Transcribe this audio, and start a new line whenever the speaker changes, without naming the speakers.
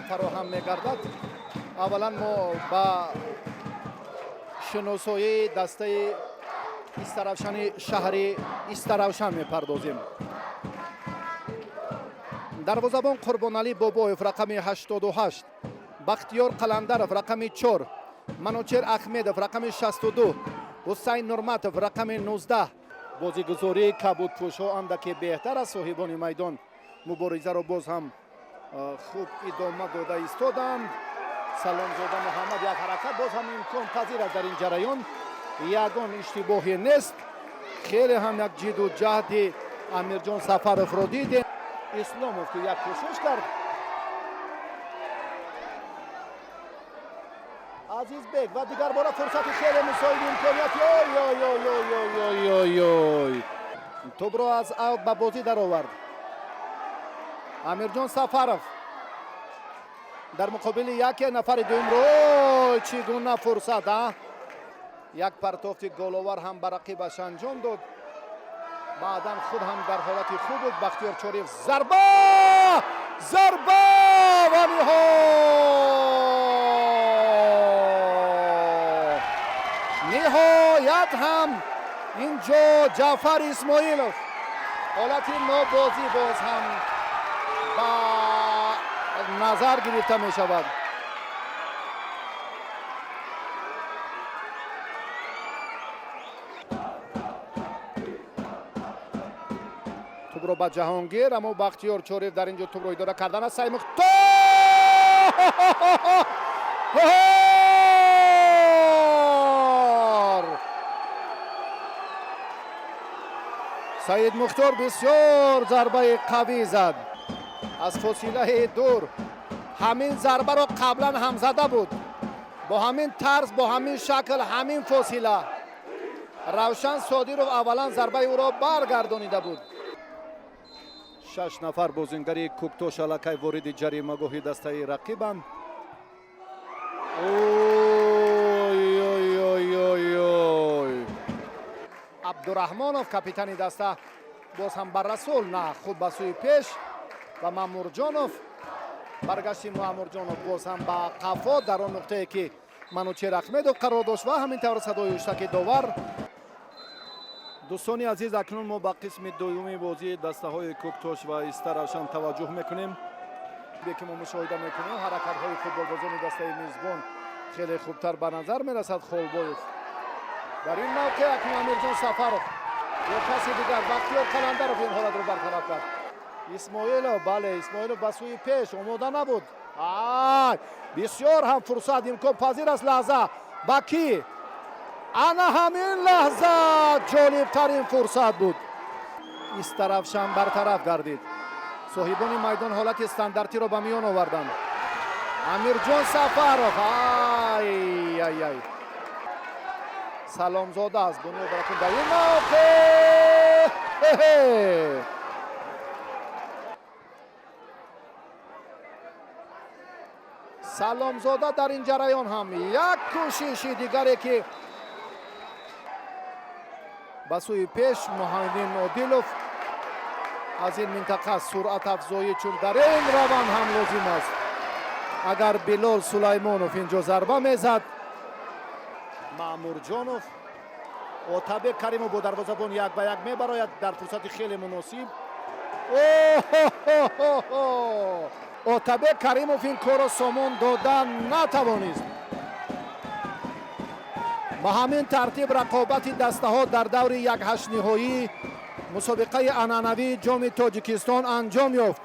Фароҳам мегардад. Аввалан мо ба шиносоии дастаи Истаравшани шаҳри Истаравшан мепардозем. Дарвозабон Қурбоналӣ Бобоев, рақами 88, Бахтиёр Қаландаров, рақами 4, Манучер Ахмедов, рақами 62, Ҳусайн Нурматов, рақами 19. Бозигузории кабудпӯшҳо андаке беҳтар аст. Соҳибони майдон муборизаро боз ҳам хуб идома дода истоданд. Саломзода Муҳаммад, як ҳаракат боз ҳам имконпазир аст. Дар ин ҷараён ягон иштибоҳе нест. Хеле ҳам як ҷиду ҷаҳди Амирҷон Сафаровро дидем. Исломов, ки як кӯшиш кард. Азизбек ва дигар бора фурсати хеле мусоид, имконият. Ой, тӯбро аз аут ба бозӣ даровард Амирҷон Сафаров дар муқобили яке нафари дуюмро. Ой, чӣ гуна фурсат, а! Як партофти головар ҳам ба рақибаш анҷом дод. Баъдан худ ҳам дар ҳолати хуб буд. Бахтиёр Чориев, зарба, зарба ва ниҳоят ҳам инҷо Ҷаъфар Исмоилов. Ҳолати нобозӣ боз ҳам ба назар гирифта мешавад. Тӯбро ба Ҷаҳонгир, аммо Бахтиёр Чориев дар ин ҷо тӯбро идора кардан аст. Саймухтор Саид Мухтор бисёр зарбаи қавӣ зад аз фосилаи дур. Ҳамин зарбаро қаблан ҳам зада буд бо ҳамин тарз, бо ҳамин шакл, ҳамин фосила. Равшан Содиров аввалан зарбаи ӯро баргардонида буд. Шаш нафар бозингари Куктош аллакай вориди ҷаримагоҳи дастаи рақибанд. Ой, Абдураҳмонов, капитани даста, боз ҳам ба Расул, на, худ ба сӯи пеш ва Маъмурҷонов. Баргашти Маъмурҷонов боз ҳам ба қафо, дар он нуқтае ки Манучер Ахмедов қарор дошт, ва ҳамин тавр садои ҳуштаки довар. Дӯстони азиз, акнун мо ба қисми дуюми бозии дастаҳои Куктош ва Истаравшан таваҷҷӯҳ мекунем, ки мо мушоҳида мекунем, ҳаракатҳои футболбозони дастаи мизбон хеле хубтар ба назар мерасад. Холбоев дар ин мавқеъ, акнун Амирҷон Сафаров ё каси дигар. Бахтиёр Қаландаров ин ҳолатро бартараф кард. Исмоилов, бале, Исмоилов ба сӯи пеш омода набуд. Ай, бисёр ҳам фурсат имконпазир аст. Лаҳза ба кӣ? Ана ҳамин лаҳза ҷолибтарин фурсат буд. Истаравшан бартараф гардид. Соҳибони майдон ҳолати стандартиро ба миён оварданд. Амирҷон Сафаров, ай ай ай, Саломзода аз Бунёд дар ин мавқеъ. Саломзода дар ин ҷараён ҳам як кӯшиши дигаре, ки ба сӯи пеш Муҳаммадин Одилов. Аз ин минтақа суръатафзоӣ, чун дар ин раванд ҳам лозим аст. Агар Билол Сулаймонов инҷо зарба мезад. Маъмурҷонов, Отабек Каримов бо дарвозабон як ба як мебарояд дар фурсати хеле муносиб. Отабек Каримов ин корро сомон дода натавонист. Ба ҳамин тартиб рақобати дастаҳо дар даври якҳаштниҳоии мусобиқаи анъанавии Ҷоми Тоҷикистон анҷом ёфт.